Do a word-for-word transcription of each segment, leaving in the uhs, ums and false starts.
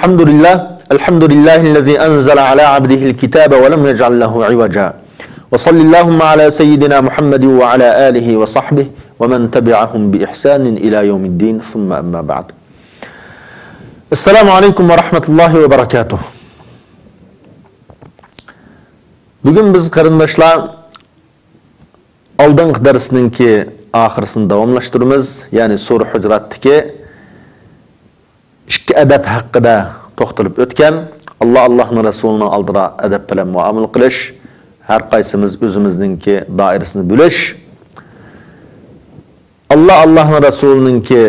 الحمد لله، الحمد لله الذي أنزل على عبده الكتاب ولم يجعل له عوجا. وصل اللهم على سيدنا محمد وعلى آله وصحبه ومن تبعهم بإحسان إلى يوم الدين، ثم أما بعد. السلام عليكم ورحمة الله وبركاته. بۈگۈن بىز، قېرىنداشلار، ئالدىنقى دەرسنىڭكى ئاخىرسىنى داۋاملاشتۇرىمىز. يەنى سۈرە ھۇجراتتىكى ئىككى ئەدەپ ھەققىدە توختىلىپ ئۆتكەن. ئاللا، ئاللانىڭ رەسۇلىنىڭ ئالدىدا ئەدەپ بىلەن مۇئامىلە قىلىش، ھەر قايسىمىز ئۆزىمىزنىڭكى دائىرىسىنى بىلىش، ئاللا، ئاللانىڭ رەسۇلىنىڭكى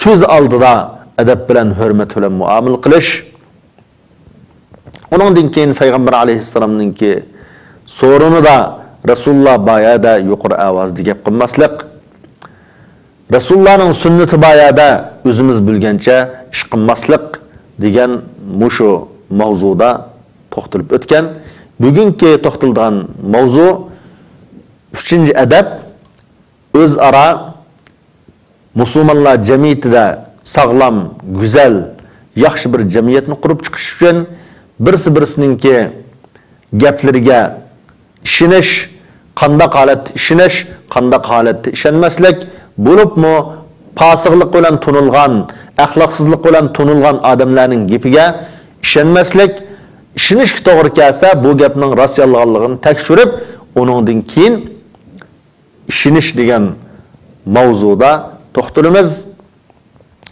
سۆز ئالدىدا ئەدەپ بىلەن، ھۆرمەت بىلەن مۇئامىلە قىلىش. ئۇنىڭدىن كېيىن پەيغەمبەر ئەلەيھىسسالامنىڭكى سورۇنىدا رەسۇلۇللا بار يەردە يۇقىرى ئاۋازدا گەپ قىلماسلىق، رەسۇلۇللانىڭ سۈننىتى بار يەردە ئۆزىمىز بىلگەنچە ئىش قىلماسلىق دېگەن مۇشۇ ماۋزۇدا توختىلىپ ئۆتكەن. بۈگۈنكى توختىلىدىغان ماۋزۇ ئۈچىنچى ئەدەپ، ئۆزئارا مۇسۇلمانلار جەمئىيىتىدە ساغلام، گۈزەل، ياخشى بىر جەمئىيەتنى قۇرۇپ چىقىش ئۈچۈن بىرسى-بىرسىنىڭكى گەپلىرىگە ئىشىنىش، قانداق ھالەتتە ئىشىنىش، قانداق ھالەتتە ئىشەنمەسلىك، بولۇپمۇ پاسىقلىق بىلەن تونۇلغان، ئەخلاقسىزلىق بىلەن تونۇلغان ئادەملەرنىڭ گېپىگە ئىشەنمەسلىك، ئىشىنىشكە توغرا كەلسە، بۇ گەپنىڭ راست يالغانلىقىنى تەكشۈرۈپ، ئۇنىڭدىن كېيىن ئىشىنىش دېگەن ماۋزۇدا توختىلىمىز.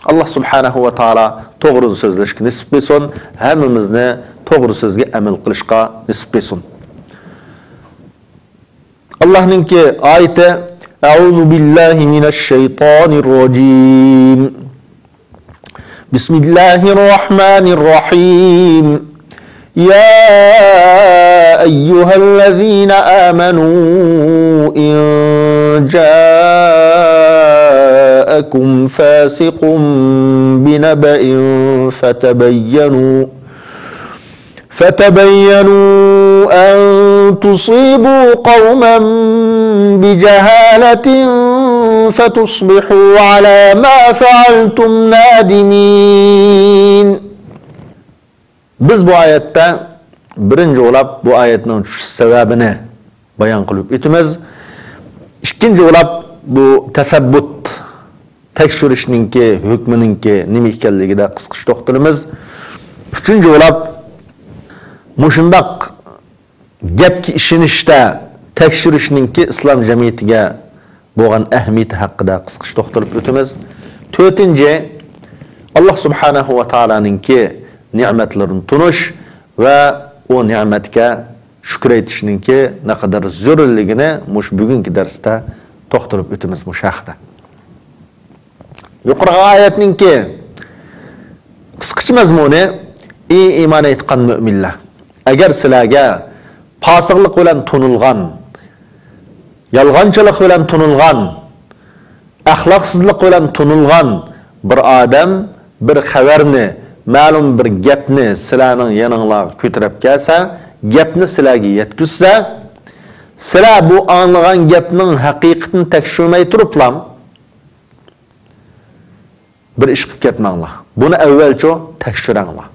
ئاللا سۇبھانەھۇ ۋە تائالا توغرا سۆزلەشكە نېسىپ قىلسۇن، ھەممىمىزنى توغرا سۆزگە ئەمەل قىلىشقا نېسىپ قىلسۇن. ئاللانىڭكى ئايىتى، أعوذ بالله من الشيطان الرجيم. بسم الله الرحمن الرحيم. يا أيها الذين آمنوا إن جاءكم فاسق بنبأ فتبينوا فتبينوا أن تصيبوا قوما بجهالة فتصبحوا على ما فعلتم نادمين. بىز بۇ ئايەتتە بىرىنچى بولاپ بۇ ئايەتنىڭ چۈشۈش سەۋەبىنى بايان قىلىپ ئۆتىمىز. ئىككىنچى بولاپ بۇ تەسەببۇت، تەكشۈرۈشنىڭكى ھۆكمىنىڭكى نېمە ئىكەنلىكىدە قىسقىچە توختىلىمىز. ئۈچىنچى بولاپ مۇشۇنداق گەپكە ئىشىنىشتە تەكشۈرۈشنىڭكى ئىسلام جەمئىيىتىگە بولغان ئەھمىيىتى ھەققىدە قىسقىچە توختىلىپ ئۆتىمىز. تۆتىنچى، ئاللا سۇبھانەھۇ ۋە تائالانىڭكى نېمەتلىرىنى تونۇش ۋە ئۇ نېمەتكە شۈكۈر ئېيتىشنىڭكى نەقەدەر زۆرۈرلۈكىنى مۇشۇ بۈگۈنكى دەرستە توختىلىپ ئۆتىمىز مۇشۇ ھەقتە. يۇقىرىقى ئايەتنىڭكى قىسقىچە مەزمۇنى، ئى ئىمان ئېيتقان مۆمىنلەر! ئەگەر سىلەرگە پاسىقلىق بىلەن تونۇلغان، يالغانچىلىق بىلەن تونۇلغان، ئەخلاقسىزلىق بىلەن تونۇلغان بىر ئادەم بىر خەۋەرنى، مەلۇم بىر گەپنى سىلەرنىڭ يېنىڭلارغا كۆتۈرۈپ كەلسە، گەپنى سىلەرگە يەتكۈزسە، سىلەر بۇ ئاڭلىغان گەپنىڭ ھەقىقىتىنى تەكشۈرمەي تۇرۇپلا، بىر ئىش قىلىپ كەتمەڭلار. بۇنى ئەۋۋەلچۇ تەكشۈرەڭلار.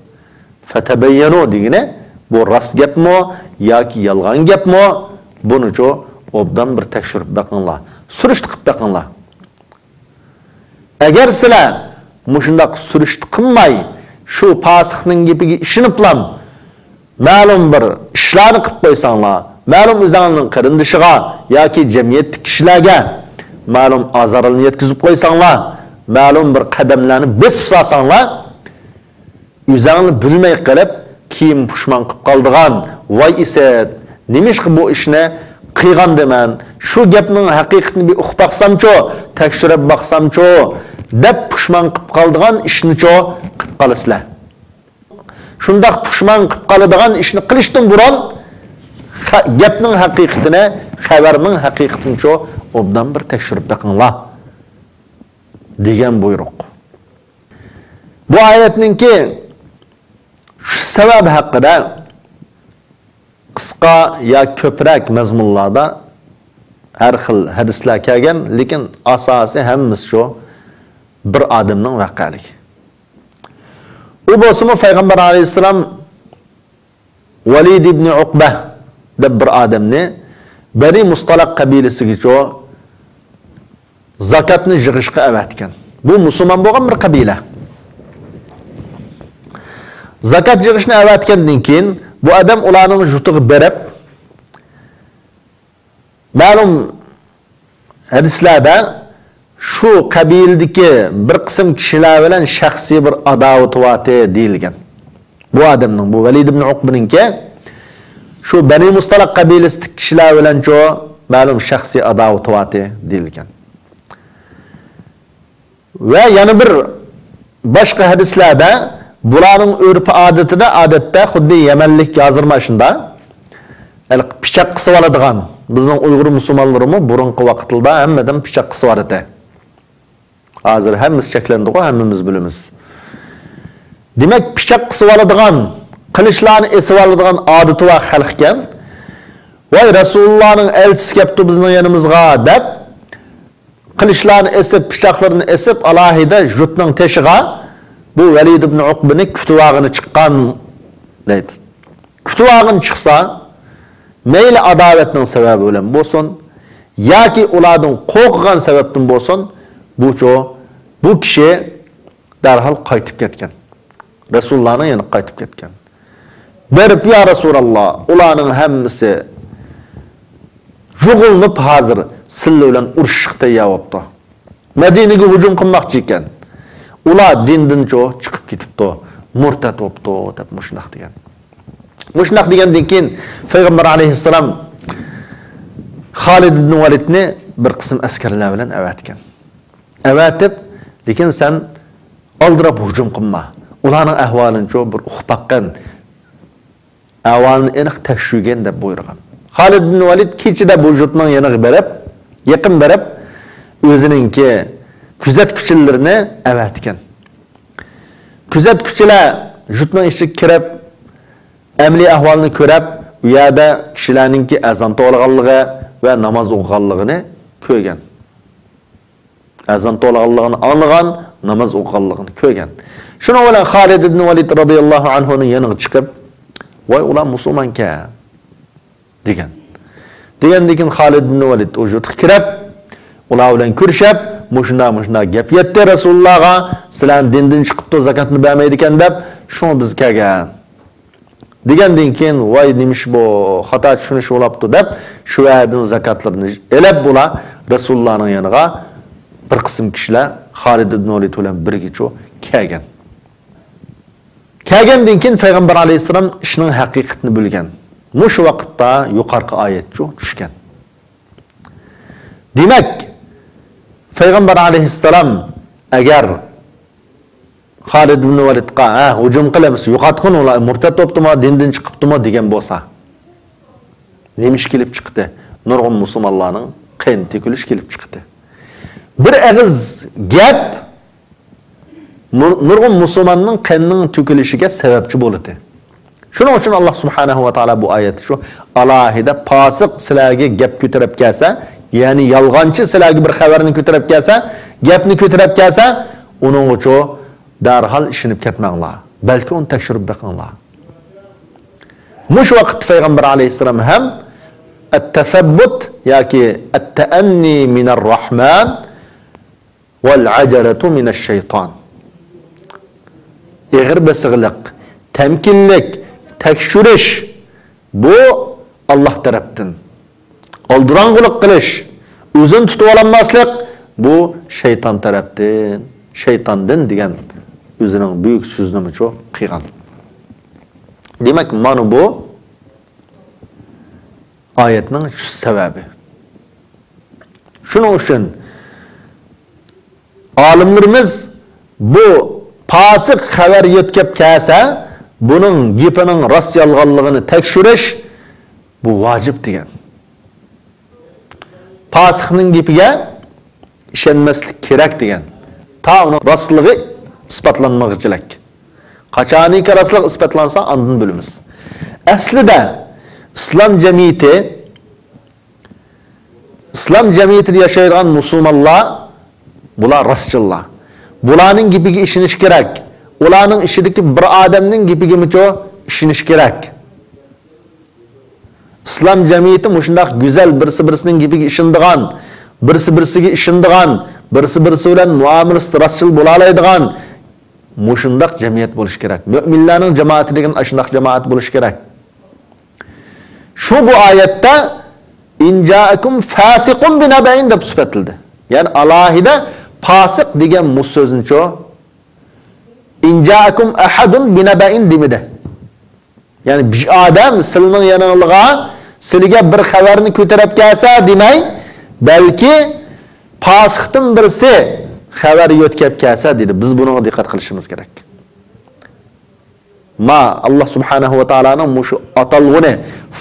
فەتەبەييەنۇ دېگىنى، بۇ راست گەپمۇ ياكى يالغان گەپمۇ؟ بۇنىچۇ ئوبدان بىر تەكشۈرۈپ بېقىڭلار. سۈرۈشتە قىلىپ بېقىڭلار. ئەگەر سىلەر مۇشۇنداق سۈرۈشتە قىلماي، شۇ پاسىقنىڭ گېپىگە ئىشىنىپلا، مەلۇم بىر ئىشلارنى قىلىپ قويساڭلار، مەلۇم ئۆزۈڭلارنىڭ قېرىندىشىغا ياكى جەمئىيەتتىكى كىشىلەرگە مەلۇم ئازارلارنى يەتكۈزۈپ قويساڭلار، مەلۇم بىر قەدەملەرنى بېسىپ سالساڭلار، ئۆزۈڭلار بىلمەي قېلىپ، كېيىن پۇشمان قىلىپ قالىدىغان، ۋاي ئىسىت، نېمىشقا بۇ ئىشنى قىلغانىدىمەن، شۇ گەپنىڭ ھەقىقىتىنى بىر ئۇقۇپ باقسامچۇ، تەكشۈرۈپ باقسامچۇ، دەپ پۇشمان قىلىپ قالىدىغان ئىشنىچۇ قىلىپ قالىسىلەر. شۇنداق پۇشمان قىلىپ قالىدىغان ئىشنى قىلىشتىن بۇرۇن، خە-، گەپنىڭ ھەقىقىتىنى، خەۋەرنىڭ ھەقىقىتىنىچۇ ئوبدان بىر تەكشۈرۈپ بېقىڭلار، دېگەن بۇيرۇق. بۇ ئايەتنىڭكى شۇ سەۋەب ھەققىدە قىسقا يا كۆپرەك مەزمۇنلاردا ھەر خىل ھەدىسلەر كەلگەن، لېكىن ئاساسىي ھەممىسى شۇ بىر ئادەمنىڭ ۋەقەلىكى. ئۇ بولسىمۇ پەيغەمبەر ئەلەيھىسسالام ۋەلىد ئىبنى ئۇقبە دەپ بىر ئادەمنى بەنى مۇستەلىق قەبىلىسىگىچۇ زاكاتنى يىغىشقا ئەۋەتكەن. بۇ مۇسۇلمان بولغان بىر قەبىلە. زاكات يىغىشنى ئەۋەتكەندىن كېيىن، بۇ ئادەم ئۇلارنىڭ يۇرتىغا بېرىپ، مەلۇم ھەدىسلەردە شۇ قەبىلىدىكى بىر قىسىم كىشىلەر بىلەن شەخسىي بىر ئاداۋىتى بارتى دېيىلگەن. بۇ ئادەمنىڭ، بۇ ۋەلىد ئىبن ئۇقبىنىڭكى شۇ بەنى مۇستەلىق قەبىلىسىدىكى كىشىلەر بىلەنچۇ مەلۇم شەخسىي ئاداۋىتى بارتى دېيىلگەن. ۋە يەنە بىر باشقا ھەدىسلەردە بۇلارنىڭ ئۆرپ-ئادىتىدە ئادەتتە خۇددى يەمەنلىك ھازىر مانا شۇنداق، ھېلىقى پىچاق قىسىۋالىدىغان، بىزنىڭ ئۇيغۇر مۇسۇلمانلىرىمۇ بۇرۇنقى ۋاقىتلاردا ھەممىدىن پىچاق قىسىۋالىدى. ھازىر ھەممىسى چەكلەندىغۇ، ھەممىمىز بىلىمىز. دېمەك، پىچاق قىسىۋالىدىغان، قىلىچلارنى ئېسىۋالىدىغان ئادىتى بار خەلق ئىكەن. ۋاي، رەسۇلۇللانىڭ ئەلچىسى كەپتۇ بىزنىڭ يېنىمىزغا دەپ، قىلىچلارنى ئېسىپ، پىچاقلىرىنى ئېسىپ، ئالاھىدە يۇرتنىڭ تېشىغا بۇ ۋەلىد ئىبن ئۇقبىنى كۈتۈۋالغىلى چىققان دەيدۇ. كۈتۈۋالغىلى چىقسا، مەيلى ئاداۋەتنىڭ سەۋەبى بىلەن بولسۇن ياكى ئۇلاردىن قورققان سەۋەبتىن بولسۇن، بۇچۇ، بۇ كىشى دەرھال قايتىپ كەتكەن. رەسۇلۇللانىڭ يېنىغا قايتىپ كەتكەن. بېرىپ، يا رەسۇلاللا، ئۇلارنىڭ ھەممىسى يۇغۇلۇنۇپ، ھازىر سىلەر بىلەن ئۇرۇشۇشقا تەييار بوپتۇ. مەدىنىگە ھۇجۇم قىلماقچى ئىكەن. ئۇلار دىندىنچۇ چىقىپ كېتىپتۇ، مۇرتەت بوپتۇ، دەپ مۇشۇنداق دېگەن. مۇشۇنداق دېگەندىن كېيىن پەيغەمبەر ئەلەيھىسسالام خالىد ئىبن ۋەلىدنى بىر قىسىم ئەسكەرلەر بىلەن ئەۋەتكەن. ئەۋەتىپ، لېكىن سەن ئالدىراپ ھۇجۇم قىلما. ئۇلارنىڭ ئەھۋالىنىچۇ بىر ئۇقۇپ باققىن، ئەھۋالىنى ئېنىق تەكشۈرگىن دەپ بۇيرۇغان. خالىد ئىبن ۋەلىد كېچىدە بۇ يۇرتنىڭ يېنىغا بېرىپ، يېقىن بېرىپ، ئۆزىنىڭكى كۆزەتكۈچىلىرىنى ئەۋەتكەن. كۆزەتكۈچىلەر يۇرتنىڭ ئىچىگە كىرىپ، ئەمەلىي ئەھۋالنى كۆرۈپ، ئۇ يەردە كىشىلەرنىڭكى ئەزان توۋلىغانلىقى ۋە ناماز ئوقۇغانلىقىنى كۆرگەن. ئەزان توۋلىغانلىقىنى ئاڭلىغان، ناماز ئوقۇغانلىقىنى كۆرگەن. شۇنىڭ بىلەن خالىد ئىبن ۋەلىد رەزىياللاھۇ ئەنھۇنىڭ يېنىغا چىقىپ، ۋاي، ئۇلار مۇسۇلمانكەن، دېگەن. دېگەندىن كېيىن خالىد ئىبن ۋەلىد ئۇ يۇرتقا كىرىپ، ئۇلار بىلەن كۆرۈشۈپ، مۇشۇنداق، مۇشۇنداق گەپ يەتتى رەسۇلۇللاغا، سىلەرنى دىندىن چىقىپتۇ، زاكاتنى بەرمەيدىكەن دەپ، شۇڭا بىز كەلگەن. دېگەندىن كېيىن، ۋاي، نېمە ئىش بۇ، خاتا چۈشىنىش بولاپتۇ دەپ، شۇ يەردىن زاكاتلىرىنى ئېلىپ، بۇلار رەسۇلۇللانىڭ يېنىغا بىر قىسىم كىشىلەر خالىد ئىبن ۋەلىد بىلەن بىرگىچۇ كەلگەن. كەلگەندىن كېيىن پەيغەمبەر ئەلەيھىسسالام ئىشنىڭ ھەقىقىتىنى بىلگەن. مۇشۇ ۋاقىتتا يۇقىرىقى ئايەتچۇ چۈشكەن. دېمەك، پەيغەمبەر ئەلەيھىسسالام ئەگەر خالىد ئىبن ۋەلىدقا، ھە، ھۇجۇم قىلىمىز، يوقاتقىن ئۇلار، مۇرتەت بوپتۇمۇ، دىندىن چىقىپتىمۇ دېگەن بولسا، نېمە ئىش كېلىپ چىقتى؟ نۇرغۇن مۇسۇلمانلارنىڭ قېنى تۆكۈلۈش كېلىپ چىقتى. بىر ئېغىز گەپ نۇر-، نۇرغۇن مۇسۇلماننىڭ قېنىنىڭ تۆكۈلۈشىگە سەۋەبچى بولىدۇ. شۇنىڭ ئۈچۈن ئاللا سۇبھانەھۇ ۋە تائالا بۇ ئايەتتە شۇ، ئالاھىدە پاسىق سىلەرگە گەپ كۆتۈرۈپ كەلسە، يەنى يالغانچى سىلەرگە بىر خەۋەرنى كۆتۈرۈپ كەلسە، گەپنى كۆتۈرۈپ كەلسە، ئۇنىڭغىچۇ دەرھال ئىشىنىپ كەتمەڭلار. بەلكى ئۇنى تەكشۈرۈپ بېقىڭلار. مۇشۇ ۋاقىتتا پەيغەمبەر ئەلەيھىسسالام ھەم ئەت-تەسەببۇت ياكى ئەت-تەئەننى مىنەر راھمان ۋەل ئەجەلەتۇ مىنەش شەيتان. ئېغىر بېسىقلىق، تەمكىنلىك، تەكشۈرۈش، بۇ ئاللا تەرەپتىن. ئالدىراڭغۇلۇق قىلىش، ئۆزىنى تۇتۇۋالالماسلىق، بۇ شەيتان تەرەپتىن، شەيتاندىن دېگەن ئۆزىنىڭ بۈيۈك سۆزىنىمۇچۇ قىلغان. دېمەك، مانا بۇ ئايەتنىڭ چۈشۈش سەۋەبى. شۇنىڭ ئۈچۈن ئالىملىرىمىز بۇ پاسىق خەۋەر يۆتكەپ كەلسە، بۇنىڭ گېپىنىڭ راست يالغانلىقىنى تەكشۈرۈش، بۇ ۋاجىپ دېگەن. پاسىقنىڭ گېپىگە ئىشەنمەسلىك كېرەك دېگەن. تا ئۇنىڭ راستلىقى ئىسپاتلانمىغۇچىلىك. قاچانكى راستلىق ئىسپاتلانسا، ئاندىن بىلىمىز. ئەسلىدە ئىسلام جەمئىيىتى، ئىسلام جەمئىيىتىدە ياشايدىغان مۇسۇلمانلار، بۇلار راستچىللار. بۇلارنىڭ گېپىگە ئىشىنىش كېرەك. ئۇلارنىڭ ئىچىدىكى بىر ئادەمنىڭ گېپىگىمۇچۇ ئىشىنىش كېرەك. ئىسلام جەمئىيىتى مۇشۇنداق گۈزەل، بىرسى-بىرسىنىڭ گېپىگە ئىشىنىدىغان، بىرسى-بىرسىگە ئىشىنىدىغان، بىرسى-بىرسى بىلەن مۇئامىلىسىدە راستچىل بولالايدىغان مۇشۇنداق جەمئىيەت بولۇشى كېرەك. مۆمىنلەرنىڭ جامائىتى دېگەن ئاشۇنداق جامائەت بولۇشى كېرەك. شۇ بۇ ئايەتتە «ئىن جائەكۇم فاسىقۇن بىنەبەئىن» دەپ سۈپەتلىدى. يەنى ئالاھىدە پاسىق دېگەن مۇ سۆزنىچۇ «ئىن جائەكۇم ئەھەدۇن بىنەبەئىن» دېمىدى. يەنى بىر ئادەم سىلىنىڭ يېنىڭلىغا سىلىگە بىر خەۋەرنى كۆتۈرۈپ كەلسە دېمەي، بەلكى پاسىقتىن بىرسى خەۋەر يۆتكەپ كەلسە دېدى. بىز بۇنىڭغا دىققەت قىلىشىمىز كېرەك. ما، ئاللا سۇبھانەھۇ ۋە تائالانىڭ مۇشۇ ئاتالغۇنى،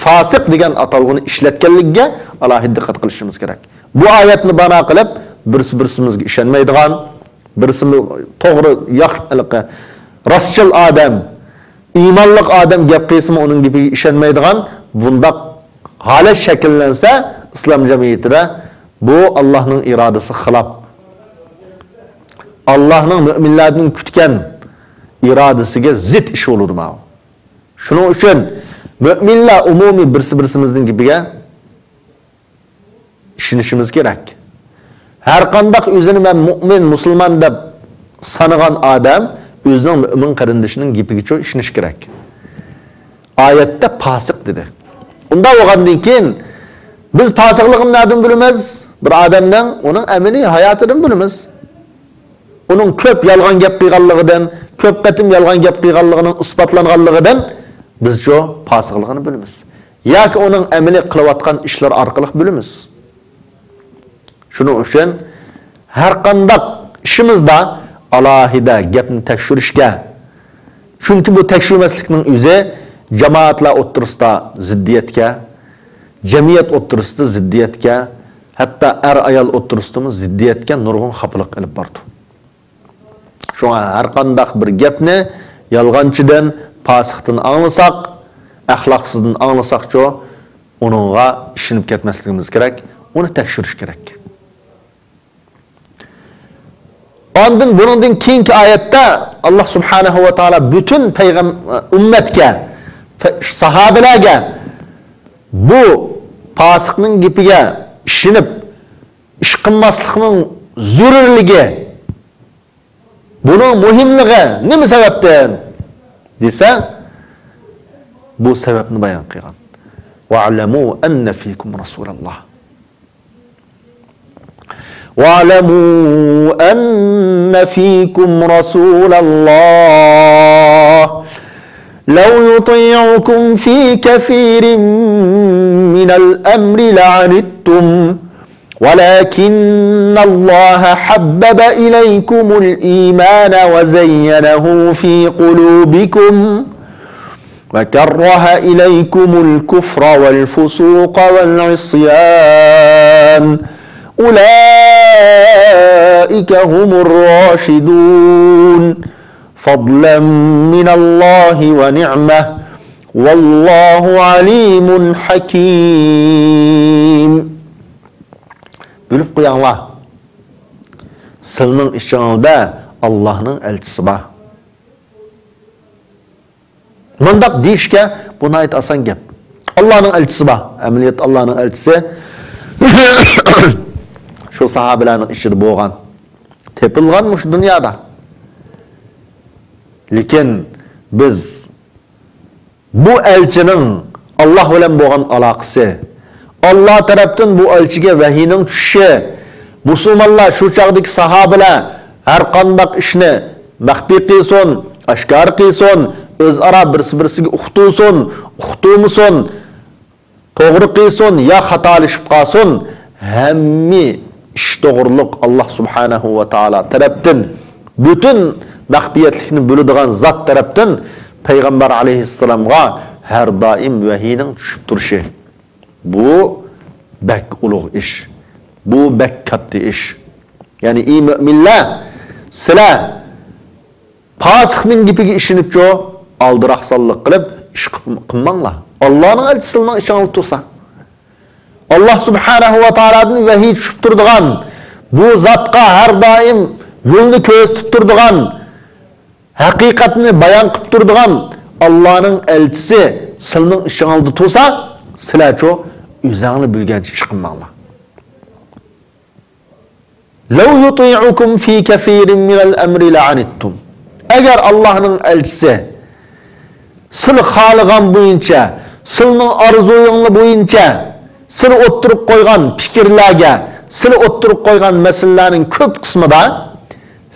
فاسىق دېگەن ئاتالغۇنى ئىشلەتكەنلىكىگە ئالاھىدە دىققەت قىلىشىمىز كېرەك. بۇ ئايەتنى بانو قىلىپ، بىرسى بىرسىمىزگە ئىشەنمەيدىغان، بىرسىمۇ توغرا، ياخ-، ھېلىقى راستچىل ئادەم، ئىمانلىق ئادەم گەپ قىلسىمۇ ئۇنىڭ گېپىگە ئىشەنمەيدىغان بۇنداق ھالەت شەكىللەنسە ئىسلام جەمئىيىتىدە، بۇ ئاللانىڭ ئىرادىسىگە خىلاپ، ئاللانىڭ مۆمىنلەردىن كۈتكەن ئىرادىسىگە زىت ئىش بولىدۇ ماۋۇ. شۇنىڭ ئۈچۈن مۆمىنلەر ئومۇمىي بىرسى-بىرسىمىزنىڭ گېپىگە ئىشىنىشىمىز كېرەك. ھەر قانداق ئۆزىنى مەن مۆمىن، مۇسۇلمان دەپ سانىغان ئادەم ئۆزىنىڭ مۆمىن قېرىندىشىنىڭ گېپىگىچۇ ئىشىنىشى كېرەك. ئايەتتە پاسىق دېدى. ئۇنداق بولغاندىن كېيىن بىز پاسىقلىقىنى نەدىن بىلىمىز؟ بىر ئادەمنىڭ ئۇنىڭ ئەمەلىي ھاياتىدىن بىلىمىز. ئۇنىڭ كۆپ يالغان گەپ قىلغانلىقىدىن، كۆپ قېتىم يالغان گەپ قىلغانلىقىنىڭ ئىسپاتلانغانلىقىدىن بىزچۇ پاسىقلىقىنى بىلىمىز. ياكى ئۇنىڭ ئەمەلىي قىلىۋاتقان ئىشلىرى ئارقىلىق بىلىمىز. شۇنىڭ ئۈچۈن ھەر قانداق ئىشىمىزدا ئالاھىدە گەپنى تەكشۈرۈشكە، چۈنكى بۇ تەكشۈرمەسلىكنىڭ ئۆزى جامائەتلەر ئوتتۇرىسىدا زىددىيەتكە، جەمئىيەت ئوتتۇرىسىدا زىددىيەتكە، ھەتتا ئەر-ئايال ئوتتۇرىسىدىمۇ زىددىيەتكە، نۇرغۇن خاپىلىق ئېلىپ بارىدۇ. شۇڭا ھەر قانداق بىر گەپنى يالغانچىدىن، پاسىقتىن ئاڭلىساق، ئەخلاقسىزدىن ئاڭلىساقچۇ، ئۇنىڭغا ئىشىنىپ كەتمەسلىكىمىز كېرەك، ئۇنى تەكشۈرۈش كېرەك. ئاندىن بۇنىڭدىن كېيىنكى ئايەتتە ئاللا سۇبھانەھۇ ۋە تائالا پۈتۈن پەيغەم-، ئۈممەتكە، پە-، ساھابىلەرگە بۇ پاسىقنىڭ گېپىگە ئىشىنىپ ئىش قىلماسلىقنىڭ زۆرۈرلۈكى، بۇنىڭ مۇھىملىقى نېمە سەۋەبتىن دېسە، بۇ سەۋەبنى بايان قىلغان. «واعلموا أن فيكم رسول الله. واعلموا أن فيكم رسول الله لو يطيعكم في كثير من الأمر لعنتم ولكن الله حبب إليكم الإيمان وزينه في قلوبكم وكره إليكم الكفر والفسوق والعصيان أولئك هم الراشدون فضلا من الله ونعمة والله عليم حكيم». بىلىپ قويۇڭلار، سىلىنىڭ ئىچىڭلاردا ئاللانىڭ ئەلچىسى بار. مۇنداق دېيىشكە بۇ ناھايىتى ئاسان گەپ. ئاللانىڭ ئەلچىسى بار. ئەمەلىيەتتە ئاللانىڭ ئەلچىسى شۇ ساھابىلەرنىڭ ئىچىدە بولغان، تېپىلغان مۇشۇ دۇنيادا. لېكىن بىز بۇ ئەلچىنىڭ ئاللا بىلەن بولغان ئالاقىسى، ئاللا تەرەپتىن بۇ ئەلچىگە ۋەھىينىڭ چۈشۈشى، مۇسۇلمانلار، شۇ چاغدىكى ساھابىلەر ھەر قانداق ئىشنى مەخپىي قىلسۇن، ئاشكارا قىلسۇن، ئۆزئارا بىرسى-بىرسىگە ئۇقتۇرسۇن، ئۇقتۇرمىسۇن، توغرا قىلسۇن يا خاتالىشىپ قالسۇن، ھەممە ئىش توغرىلىق ئاللا سۇبھانەھۇ ۋە تائالا تەرەپتىن پۈتۈن مەخپىيەتلىكنى بىلىدىغان زات تەرەپتىن پەيغەمبەر ئەلەيھىسسالامغا ھەر دائىم ۋەھىينىڭ چۈشۈپ تۇرۇشى. بۇ بەك ئۇلۇغ ئىش. بۇ بەك كاتتا ئىش. يەنى، ئى مۆمىنلەر، سىلەر پاسىقنىڭ گېپىگە ئىشىنىپچۇ، ئالدىراقسانلىق قىلىپ ئىش قىپ-، قىلماڭلار. ئاللانىڭ ئەلچىسىنىڭ ئىشىڭلار تۇرسا. ئاللا سۇبھانەھۇ ۋە تائالادىن ۋەھىي چۈشۈپ تۇرىدىغان، بۇ زاتقا ھەر دائىم يولنى كۆرسىتىپ تۇرىدىغان، ھەقىقەتنى بايان قىلىپ تۇرىدىغان ئاللانىڭ ئەلچىسى سىلىنىڭ ئىشىڭلاردا تۇرسا، سىلەرچۇ ئۆزەڭلار بىلگەنچە ئىش قىلماڭلار. لو يطيعكم في كثير من الأمر لعنتم. ئەگەر ئاللانىڭ ئەلچىسى سىلى خالىغان بويىچە، سىلىنىڭ ئارزۇيۇڭلار بويىچە، سىلى ئوتتۇرىغا قويغان پىكىرلەرگە، سىلى ئوتتۇرىغا قويغان مەسىلىلەرنىڭ كۆپ قىسمىدا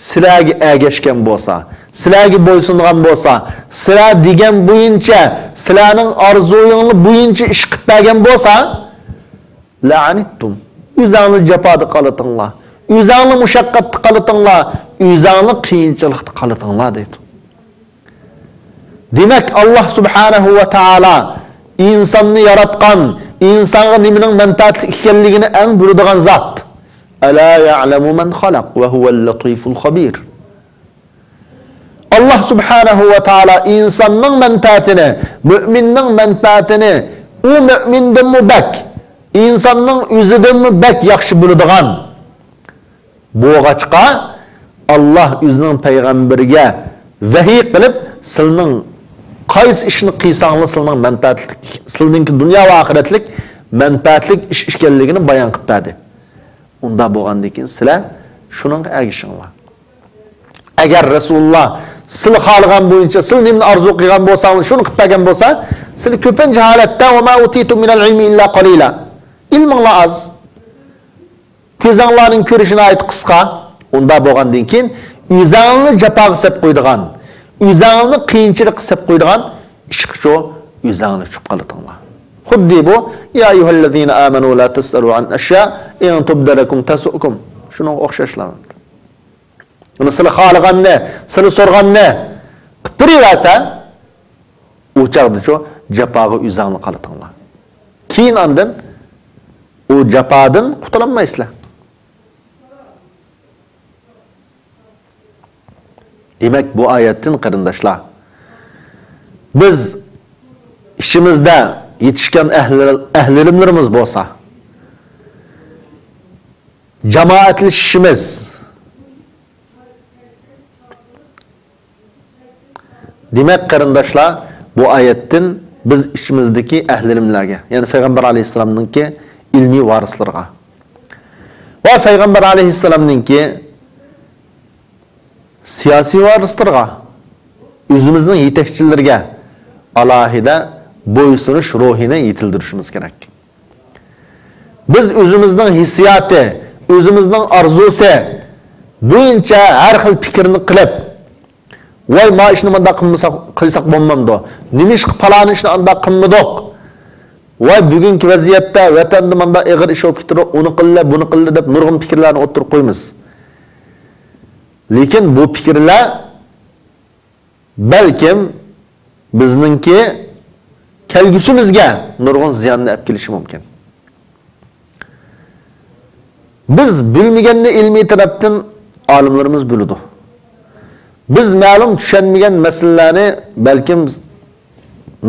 سىلەرگە ئەگەشكەن بولسا، سىلەرگە بويسۇنغان بولسا، سىلەر دېگەن بويىچە، سىلەرنىڭ ئارزۇيۇڭلار بويىچە ئىش قىلىپ بەرگەن بولسا، لەئەنىتتۇم. ئۆزەڭلار جاپادا قالىتىڭلار. ئۆزەڭلار مۇشەققەتتە قالىتىڭلار. ئۆزەڭلار قىيىنچىلىقتا قالىتىڭلار دەيدۇ. دېمەك، ئاللا سۇبھانەھۇ ۋە تائالا ئىنساننى ياراتقان، ئىنسانغا نېمىنىڭ مەنپەئەتلىك ئىكەنلىكىنى ئەڭ بىلىدىغان زات. ئەلا يەئلەمۇ مەن خەلەق ۋە ھۇۋەل لەتىفۇل خەبىر. ئاللا سۇبھانەھۇ ۋە تائالا ئىنساننىڭ مەنپەئەتىنى، مۆمىننىڭ مەنپەئەتىنى ئۇ مۆمىندىنمۇ بەك، ئىنساننىڭ ئۆزىدىنمۇ بەك ياخشى بىلىدىغان بولغاچقا، ئاللا ئۆزىنىڭ پەيغەمبىرىگە ۋەھىي قىلىپ، سىلىنىڭ قايسى ئىشنى قىلساڭلار سىلىنىڭ مەنپەئەتلىك، سىلىنىڭكى دۇنيا ۋە ئاخىرەتلىك مەنپەئەتلىك ئىش ئىكەنلىكىنى بايان قىلىپ بەردى. ئۇنداق بولغاندىن كېيىن سىلەر شۇنىڭغا ئەگىشىڭلار. ئەگەر رەسۇلۇللا سىلى خالىغان بويىچە، سىلى نېمىنى ئارزۇ قىلغان بولساڭلار، شۇنى قىلىپ بەرگەن بولسا، سىلى كۆپىنچە ھالەتتە ۋە ما ئۇتىتۇم مىنەل ئىلمى ئىللا قەلىلا. ئىلمىڭلار ئاز. كۆزۈڭلارنىڭ كۆرۈشى ناھايىتى قىسقا. ئۇنداق بولغاندىن كېيىن ئۆزەڭلارنى جاپاغا سەپ قويىدىغان، ئۆزەڭلارنى قىيىنچىلىققا سەپ قويىدىغان ئىشقىچۇ ئۆزەڭلار چۈشۈپ قالىدىڭلار. خۇددى بۇ، يا ئەييۇھەللەزىنە ئامەنۇ لا تەسئەلۇ ئەن ئەشيا ئىن تۇبدە لەكۇم تەسۇئكۇم. شۇنىڭغا ئوخشاشلا. يەنى سىلى خالىغاننى، سىلى سورىغاننى قىلىپ بېرىۋەرسە، ئۇ چاغدىچۇ جاپاغا ئۆزەڭلار قالىتىڭلار. كېيىن ئاندىن ئۇ جاپادىن قۇتۇلالمايسىلەر. دېمەك، بۇ ئايەتتىن، قېرىنداشلار، بىز ئىچىمىزدە يېتىشكەن ئەھلى، ئەھلى ئىلىملىرىمىز بولسا، جامائەتلىشىشىمىز، دېمەك، قېرىنداشلار، بۇ ئايەتتىن بىز ئىچىمىزدىكى ئەھلى ئىلىملەرگە، يەنى پەيغەمبەر ئەلەيھىسسالامنىڭكى ئىلمىي ۋارىسلىرىغا ۋە پەيغەمبەر ئەلەيھىسسالامنىڭكى سىياسىي ۋارىسلىرىغا، ئۆزىمىزنىڭ يېتەكچىلىرىگە ئالاھىدە بويسۇنۇش روھىنى يېتىلدۈرۈشىمىز كېرەك. بىز ئۆزىمىزنىڭ ھېسسىياتى، ئۆزىمىزنىڭ ئارزۇسى بويىچە ھەر خىل پىكىرنى قىلىپ، ۋاي، ما ئىشنى مۇنداق قىلمىساق، قىلساق بولمامدۇ؟ نېمىشقا پالان ئىشنى ئانداق قىلمىدۇق؟ ۋاي، بۈگۈنكى ۋەزىيەتتە ۋەتەندە مۇنداق ئېغىر ئىش بولۇپ كېتىدۇ، ئۇنى قىللا، بۇنى قىللا دەپ نۇرغۇن پىكىرلەرنى ئوتتۇرىغا قويىمىز. لېكىن بۇ پىكىرلەر بەلكىم بىزنىڭكى كەلگۈسىمىزگە نۇرغۇن زىياننى ئەپ كېلىشى مۇمكىن. بىز بىلمىگەننى ئىلمىي تەرەپتىن ئالىملىرىمىز بىلىدۇ. بىز مەلۇم چۈشەنمىگەن مەسىلىلەرنى بەلكىم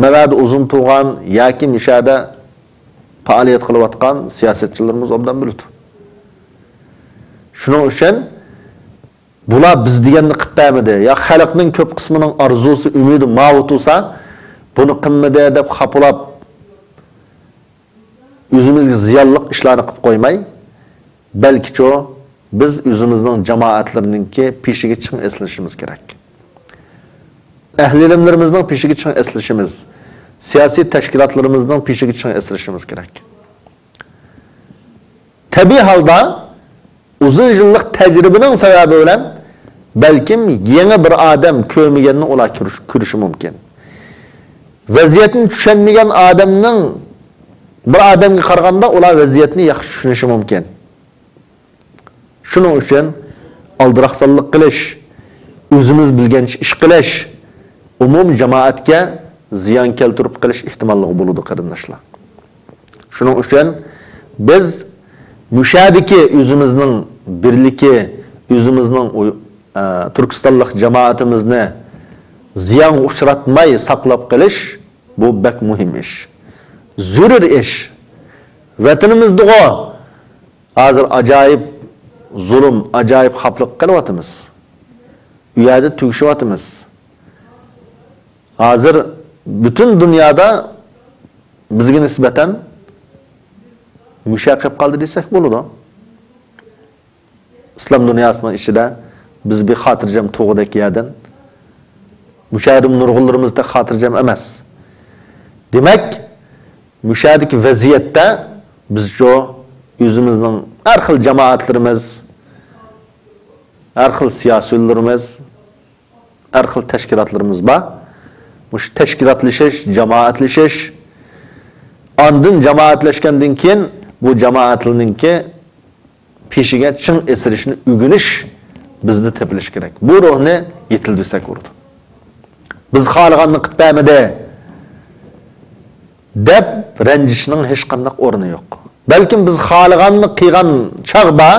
مەۋەدە ئۇزۇن تۇرغان ياكى مۇشەدە پائالىيەت قىلىۋاتقان سىياسەتچىلىرىمىز ئوبدان بىلىدۇ. شۇنىڭ ئۈچۈن بۇلار بىز دېگەننى قىلىپ بەرمىدى، يا خەلقنىڭ كۆپ قىسمىنىڭ ئارزۇسى، ئۈمىدى ماۋۇ تۇرسا، بۇنى قىلمىدى دەپ خاپىلاپ، ئۆزىمىزگە زىيانلىق ئىشلارنى قىلىپ قويماي، بەلكىچۇ بىز ئۆزىمىزنىڭ جامائەتلىرىنىڭكى پېشىگە چىڭ ئېسىلىشىمىز كېرەك. ئەھلى ئىلىملىرىمىزنىڭ پېشىگە چىڭ ئېسىلىشىمىز، سىياسىي تەشكىلاتلىرىمىزنىڭ پېشىگە چىڭ ئېسىلىشىمىز كېرەك. تەبىئىي ھالدا ئۇزۇن يىللىق تەجرىبىنىڭ سەۋەبى بىلەن بەلكىم يېڭى بىر ئادەم كۆرمىگەننى ئۇلار كۆرۈش-، كۆرۈشى مۇمكىن. ۋەزىيەتنى چۈشەنمىگەن ئادەمنىڭ بىر ئادەمگە قارىغاندا ئۇلار ۋەزىيەتنى ياخشى چۈشىنىشى مۇمكىن. شۇنىڭ ئۈچۈن ئالدىراقسانلىق قىلىش، ئۆزىمىز بىلگەنچە ئىش قىلىش ئومۇمىي جامائەتكە زىيان كەلتۈرۈپ قېلىش ئېھتىماللىقى بولىدۇ، قېرىنداشلار. شۇنىڭ ئۈچۈن بىز مۇشەدىكى ئۆزىمىزنىڭ بىرلىكى، ئۆزىمىزنىڭ ئۇ-، ئە، تۈركىستانلىق جامائىتىمىزنى زىيانغا ئۇچراتماي ساقلاپ قېلىش، بۇ بەك مۇھىم ئىش. زۆرۈر ئىش. ۋەتىنىمىزدىغۇ ھازىر ئاجايىپ زۇلۇم، ئاجايىپ خاپىلىققا قېلىۋاتىمىز. ئۇ يەردە تۈگىشىۋاتىمىز. ھازىر پۈتۈن دۇنيادا بىزگە نىسبەتەن مۇشۇ يەر قېلىپ قالدى دېسەك بولىدۇ. ئىسلام دۇنياسىنىڭ ئىچىدە بىز بىر خاتىرجەم تۇغۇدەك يەردىن، مۇشۇ يەردىمۇ نۇرغۇنلىرىمىز تېخى خاتىرجەم ئەمەس. دېمەك، مۇشۇ يەردىكى ۋەزىيەتتە بىزچۇ، ئۆزىمىزنىڭ ھەر خىل جامائەتلىرىمىز، ھەر خىل سىياسىيونلىرىمىز، ھەر خىل تەشكىلاتلىرىمىز بار. مۇشۇ تەشكىلاتلىشىش، جامائەتلىشىش، ئاندىن جامائەتلەشكەندىن كېيىن بۇ جامائەتلەرنىڭكى پېشىگە چىڭ ئېسىلىشنى ئۆگىنىش بىزدە تېپىلىشى كېرەك. بۇ روھنى يېتىلدۈرسەك بولىدۇ. بىز خالىغاننى قىلىپ بەرمىدى دەپ رەنجىشنىڭ ھېچقانداق ئورنى يوق. بەلكىم بىز خالىغاننى قىلغان چاغدا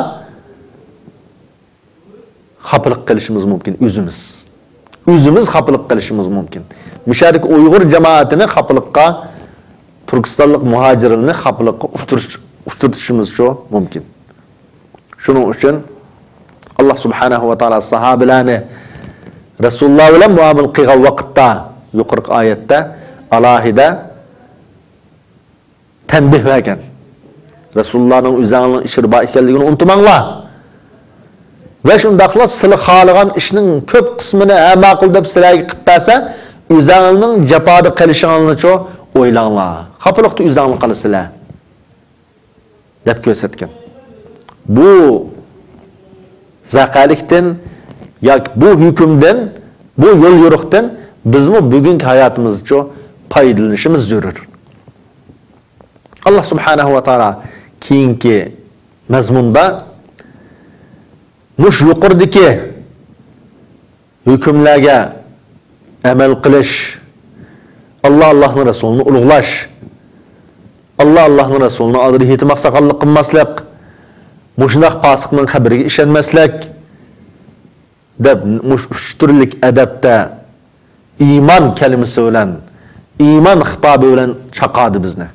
خاپىلىق قىلىشىمىز مۇمكىن ئۆزىمىز. ئۆزىمىز خاپىلىق قىلىشىمىز مۇمكىن. مۇشۇ يەردىكى ئۇيغۇر جامائىتىنى خاپىلىققا، تۈركىستانلىق مۇھاجىرلارنى خاپىلىققا ئۇچرىتىشىمىزچۇ مۇمكىن. شۇنىڭ ئۈچۈن ئاللا سۇبھانەھۇ ۋە تائالا ساھابىلەرنى رەسۇلۇللا بىلەن مۇئامىلە قىلغان ۋاقىتتا يۇقىرىقى ئايەتتە ئالاھىدە تەنبىھ بەرگەن. رەسۇلۇللانىڭ ئۆزەڭنىڭ ئىشىدا بار ئىكەنلىكىنى ئۇنتۇماڭلار. ۋە شۇنداقلا سىلى خالىغان ئىشنىڭ كۆپ قىسمىنى ھە ماقۇل دەپ سىلەرگە قىلىپ بەرسە، ئۆزەڭنىڭ جاپادا قېلىشىڭلارنىچۇ ئويلاڭلار. خاپىلىقتا ئۆزەڭلار قالىسىلەر. دەپ كۆرسەتكەن. بۇ ۋەقەلىكتىن ياكى بۇ ھۆكۈمدىن، بۇ يول يورۇقتىن بىزمۇ بۈگۈنكى ھاياتىمىزدىچۇ پايدىلىنىشىمىز زۆرۈر. ئاللا سۇبھانەھۇ ۋە تائالا كېيىنكى مەزمۇندا مۇشۇ يۇقىرىدىكى ھۆكۈملەرگە ئەمەل قىلىش، ئاللا، ئاللانىڭ رەسۇلىنى ئۇلۇغلاش، ئاللا، ئاللانىڭ رەسۇلىنىڭ ئالدىدا ھېيتماق ساقاللىق قىلماسلىق، مۇشۇنداق پاسىقنىڭ خەبىرىگە ئىشەنمەسلىك دەپ، مۇشۇ ئۈچ تۈرلۈك ئەدەپتە ئىمان كەلىمىسى بىلەن، ئىمان خىتابى بىلەن چاقادى بىزنى.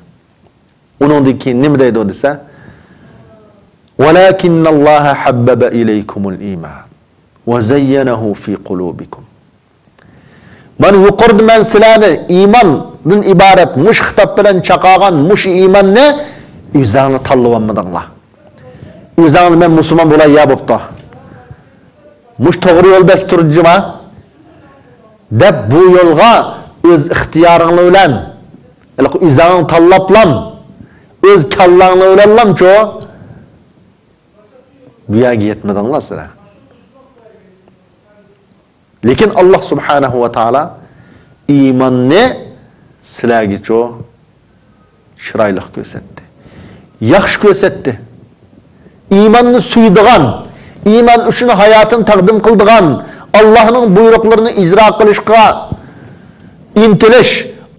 ئۇنىڭدىن كېيىن نېمە دەيدۇ دېسە، ولكن الله حبب إليكم الإيمان وزينه في قلوبكم. مانا يۇقىرىدا مەن سىلەرنى ئىماندىن ئىبارەت مۇشۇ خىتاب بىلەن چاقاغان مۇشۇ ئىماننى ئۆزەڭلار تاللىۋالمىدىڭلار. ئۆزەڭلار مەن مۇسۇلمان بولاي يا بوپتۇ، مۇشۇ توغرا يول بەك تۇرجىما دەپ بۇ يولغا ئۆز ئىختىيارىڭلار بىلەن، ھېلىقى ئۆزەڭلار تاللاپلام، ئۆز كاللاڭلار بىلەنلامچۇ بۇ يەرگە يەتمىدىڭلار سىلەر. لېكىن ئاللا سۇبھانەھۇ ۋە تائالا ئىماننى سىلەرگىچۇ چىرايلىق كۆرسەتتى. ياخشى كۆرسەتتى. ئىماننى سۆيىدىغان، ئىمان ئۈچۈن ھاياتىنى تەقدىم قىلىدىغان، ئاللانىڭ بۇيرۇقلىرىنى ئىجرا قىلىشقا ئىنتىلىش،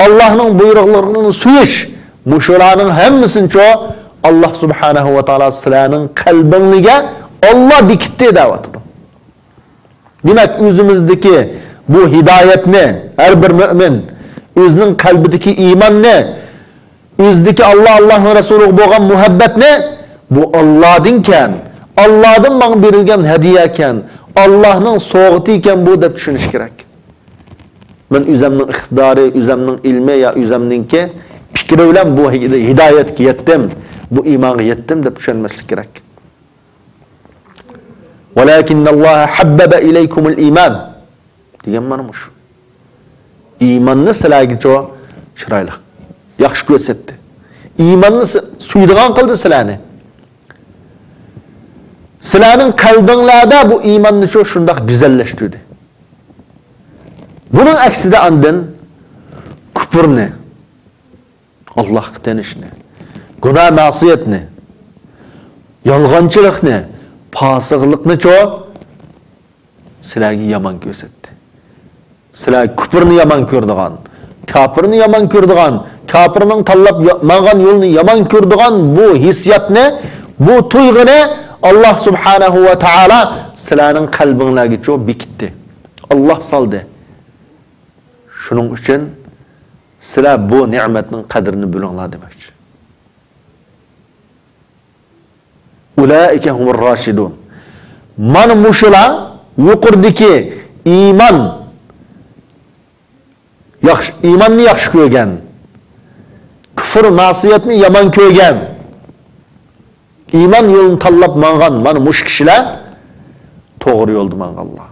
ئاللانىڭ بۇيرۇقلىرىنى سۆيۈش، مۇشۇلارنىڭ ھەممىسىنىچۇ ئاللا سۇبھانەھۇ ۋە تائالا سىلەرنىڭ قەلبىڭلىگە ئاللا بېكىتتى دەۋاتىدۇ. دېمەك، ئۆزىمىزدىكى بۇ ھىدايەتنى ھەر بىر مۆمىن ئۆزىنىڭ قەلبىدىكى ئىماننى، ئۆزىدىكى ئاللا، ئاللانىڭ رەسۇلىغا بولغان مۇھەببەتنى، بۇ ئاللادىنكەن، ئاللادىن ماڭا بېرىلگەن ھەدىيەكەن، ئاللانىڭ سوۋغىتى ئىكەن بۇ دەپ چۈشىنىش كېرەك. مەن ئۆزەمنىڭ ئىقتىدارى، ئۆزەمنىڭ ئىلمى يا ئۆزەمنىڭكى پىكرى بىلەن بۇ ھىدايەتكە يەتتىم، بۇ ئىمانغا يەتتىم دەپ چۈشەنمەسلىك كېرەك. ولكن الله حبب إليكم الإيمان دېگەن مانا مۇشۇ. ئىماننى سىلەرگىچۇ چىرايلىق، ياخشى كۆرسەتتى. ئىماننى سى-، سۆيىدىغان قىلدى سىلەرنى. سىلەرنىڭ قەلبىڭلاردا بۇ ئىماننىچۇ شۇنداق گۈزەللەشتۈردى. بۇنىڭ ئەكسىدە ئاندىن كۇپۇرنى، ئاللاھقا تېنىشنى، گۇناھ مەسىيەتنى، يالغانچىلىقنى، پاسىقلىقنىچۇ سىلەرگە يامان كۆرسەتتى. سىلەر كۇپۇرنى يامان كۆرىدىغان، كاپىرنى يامان كۆرىدىغان، كاپىرنىڭ تاللاپ يا-، ماڭغان يولىنى يامان كۆرىدىغان بۇ ھېسسىياتنى، بۇ تۇيغۇنى ئاللا سۇبھانەھۇ ۋە تائالا سىلەرنىڭ قەلبىڭلارگىچۇ بېكىتتى. ئاللا سالدى. شۇنىڭ ئۈچۈن سىلەر بۇ نېمەتنىڭ قەدرىنى بىلىڭلار دېمەكچى. أولئك هم الراشدون. مانا مۇشۇلار يۇقىرىدىكى ئىمان، ياخشى، ئىماننى ياخشى كۆرگەن، كۇفر، مەسىيەتنى يامان كۆرگەن، ئىمان يولىنى تاللاپ ماڭغان مانا مۇشۇ كىشىلەر توغرا يولدا ماڭغانلار.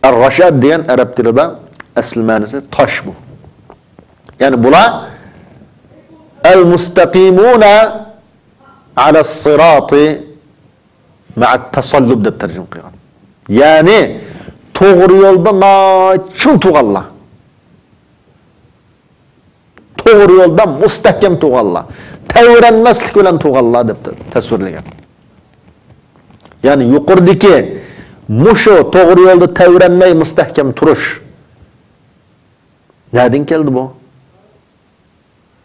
ئەر-رەشەد دېگەن ئەرەب تىلىدا ئەسلى مەنىسى تاش بۇ. يەنى بۇلار ئەل-مۇستەقىمۇنە ئەلەس-سىراتى مەئەت-تەسەللۇپ دەپ تەرجىمە قىلغان. يەنى توغرا يولدا ناھايىتى چىڭ تۇرغانلار. توغرا يولدا مۇستەھكەم تۇرغانلار، تەۋرەنمەسلىك بىلەن تۇرغانلار دەپ تەسۋىرلىگەن. يەنى يۇقىرىدىكى مۇشۇ توغرا يولدا تەۋرەنمەي مۇستەھكەم تۇرۇش نەدىن كەلدى بۇ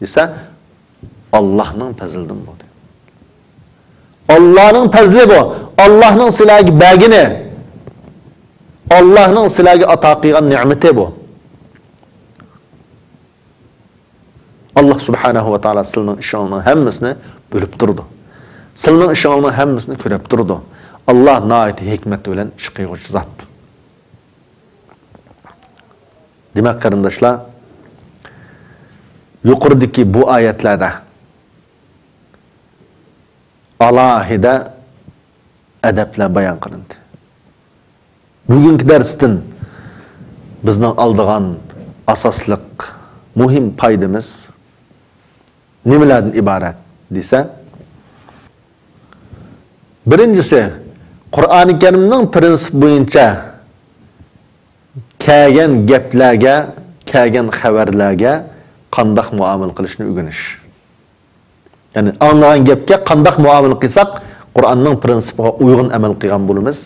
دېسە، ئاللاھنىڭ پەزلىدىن بولدى. ئاللاھنىڭ پەزلى بۇ. ئاللاھنىڭ سىلەرگە بەرگىنى. ئاللاھنىڭ سىلەرگە ئاتا قىلغان نېمىتى بۇ. ئاللاھ سۇبھانەھۇ ۋە تائالا سىلىنىڭ ئىشىڭلارنىڭ ھەممىسىنى بىلىپ تۇرىدۇ. سىلىنىڭ ئىشىڭلارنىڭ ھەممىسىنى كۆرۈپ تۇرىدۇ. ئاللاھ ناھايىتى ھېكمەت بىلەن ئىش قىلغۇچى زات. دېمەك، قېرىنداشلار، يۇقىرىدىكى بۇ ئايەتلەردە ئالاھىدە ئەدەپلەر بايان قىلىندى. بۈگۈنكى دەرستىن بىزنىڭ ئالىدىغان ئاساسلىق مۇھىم پايدىمىز نېمىلەردىن ئىبارەت دېسە، بىرىنچىسى، قۇرئانى كەرىمنىڭ پىرىنسىپ بويىچە كەلگەن گەپلەرگە، كەلگەن خەۋەرلەرگە قانداق مۇئامىلە قىلىشنى ئۆگىنىش. يەنى ئاڭلىغان گەپكە قانداق مۇئامىلە قىلساق، قۇرئاننىڭ پىرىنسىپىغا ئۇيغۇن ئەمەل قىلغان بولىمىز،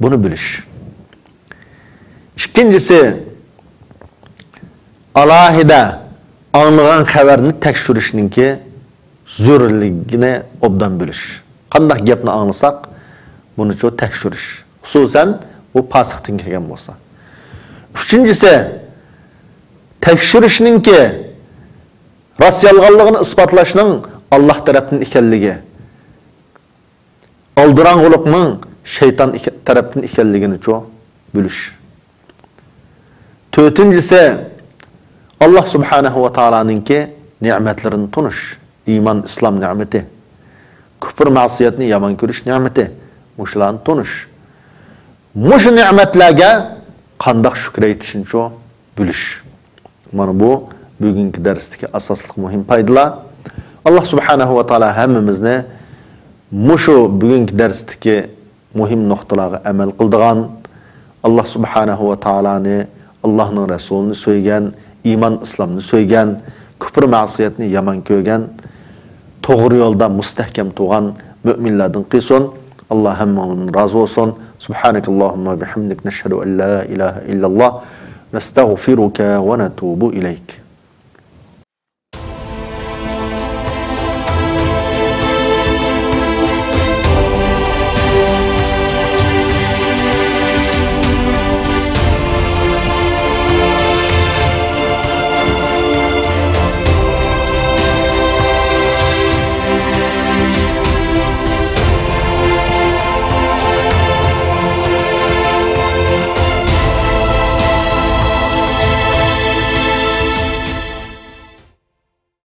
بۇنى بىلىش. ئىككىنچىسى، ئالاھىدە ئاڭلىغان خەۋەرنى تەكشۈرۈشنىڭكى زۆرۈرلۈكىنى ئوبدان بىلىش. قانداق گەپنى ئاڭلىساق، بۇنىچۇ تەكشۈرۈش. خۇسۇسەن، ئۇ پاسىقتىن كەلگەن بولسا. ئۈچىنچىسى، تەكشۈرۈشنىڭكى راست-يالغانلىقىنى ئىسپاتلاشنىڭ ئاللاھ تەرەپتىن ئىكەنلىكى، ئالدىراڭغۇلۇقنىڭ شەيتان ئىكە-، تەرەپتىن ئىكەنلىكىنىچۇ بىلىش. تۆتىنچىسى، ئاللاھ سۇبھانەھۇ ۋە تائالانىڭكى نېمەتلىرىنى تونۇش. ئىمان، ئىسلام نېمىتى، كۇپر، مەسىيەتنى يامان كۆرۈش نېمىتى، مۇشۇلارنى تونۇش. مۇشۇ نېمەتلەرگە قانداق شۈكۈر ئېيتىشنىچۇ بىلىش. مانا بۇ بۈگۈنكى دەرستىكى ئاساسلىق مۇھىم پايدىلار. ئاللاھ سۇبھانەھۇ ۋە تائالا ھەممىمىزنى مۇشۇ بۈگۈنكى دەرستىكى مۇھىم نۇقتىلارغا ئەمەل قىلىدىغان، ئاللاھ سۇبھانەھۇ ۋە تائالانى، ئاللاھنىڭ رەسۇلىنى سۆيگەن، ئىمان ئىسلامنى سۆيگەن، كۇپر مەسىيەتنى يامان كۆرگەن، توغرا يولدا مۇستەھكەم تۇرغان مۆمىنلەردىن قىلسۇن. ئاللاھ ھەممىڭلاردىن رازى بولسۇن. سۇبھانەكاللاھۇممە ۋە بىھەمدىك، نەشھەدۇ ئەن لا ئىلاھە ئىللەللاھ، نەستەغفىرۇكە ۋە نەتۇبۇ ئىلەيك.